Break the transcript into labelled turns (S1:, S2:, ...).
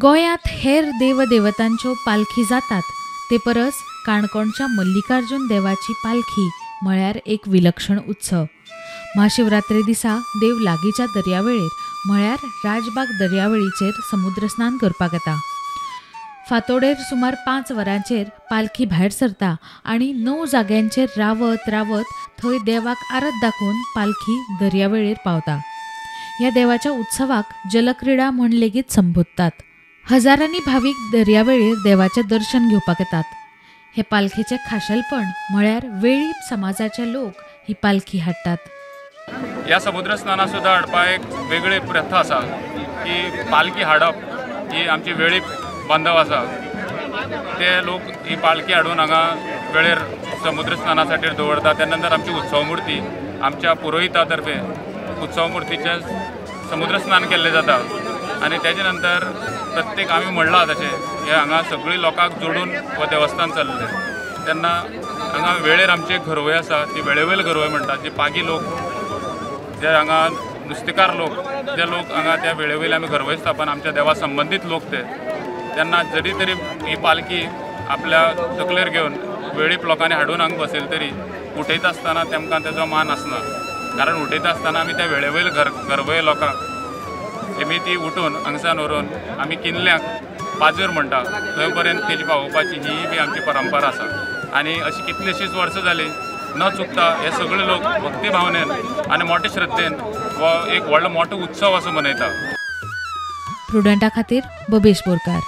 S1: गोंयांत हेर देवदेवतांच्यो पालखी जातात ते परस काणकोणच्या मल्लिकार्जुन देवाची पालखी म्हळ्यार एक विलक्षण उत्सव. महाशिवरात्री दिसा देव लागींच्या दर्यावेळेर म्हळ्यार राजबाग दर्यावेळीचेर समुद्रस्नान करपाक येता. फांतोडेर सुमार 5 वरांचेर पालखी भायर सरता आनी 9 जाग्यांचेर रावत रावत थंय देवाक आरत दाखोवन पालखी दर्यावेळेर पावता. ह्या देवाच्या उत्सवाक जलक्रिडा म्हण लेगीत संबोधतात. हजारांनी भावीक दर्यावेळेर देवाचें दर्शन घेवपाक येतात. हे पालखेचें खाशेलपण म्हळ्यार वेळीप समाजाचे लोक ही पालखी हाडटात.
S2: ह्या समुद्र स्नानाक सुद्दां हाडपा एक वेगळी प्रथा आसा की पालखी हाडप ही आमची वेळीप बांधव आसा ते लोक ही पालखी हाडून हांगा वेळेर समुद्र स्नाना खातीर दवरतात. त्या नंतर आमची उत्सव मूर्ती आमच्या पुरोहिता तर्फे उत्सव मूर्तीचें समुद्र स्नान केल्लें जाता आनी तेजे नंतर प्रत्येक आमी म्हणलां तशें हे हांगा सगळीं लोकांक जोडून हो देवस्थान चल्लें. तेन्ना हांगा वेळेर आमची एक घरवय आसा ती वेळेवयल घरवय म्हणटात, जी पागी लोक जे हांगा नुस्तेकार लोक जे लोक हांगा त्या वेळेवयले आमी घरवय स्थापन आमच्या देवा संबंदीत लोक ते तेन्ना जरी तरी ही पालखी आपल्या तकलेर घेवन वेळीप लोकांनी हाडून हांगा बसयली तरी उठयता आसतना तेमकां तेजो मान आसना, कारण उठयता आसतना आमी त्या वेळेवयल घरवय लोकांक आमी ती उठून हांगसान व्हरून आमी किनल्याक पाजर म्हणटा थंय पर्यंत तेजी पावोवपाची ही बी आमची परंपरा आसा. आनी अशी कितलीशींच वर्सां जालीं न चुकता हे सगळे लोक भक्ती भावनेन आनी मोठे श्रद्धेन हो एक व्हडलो मोठो उत्सव असो मनयता.
S1: प्रुडंटा खातीर बबेश बोरकार.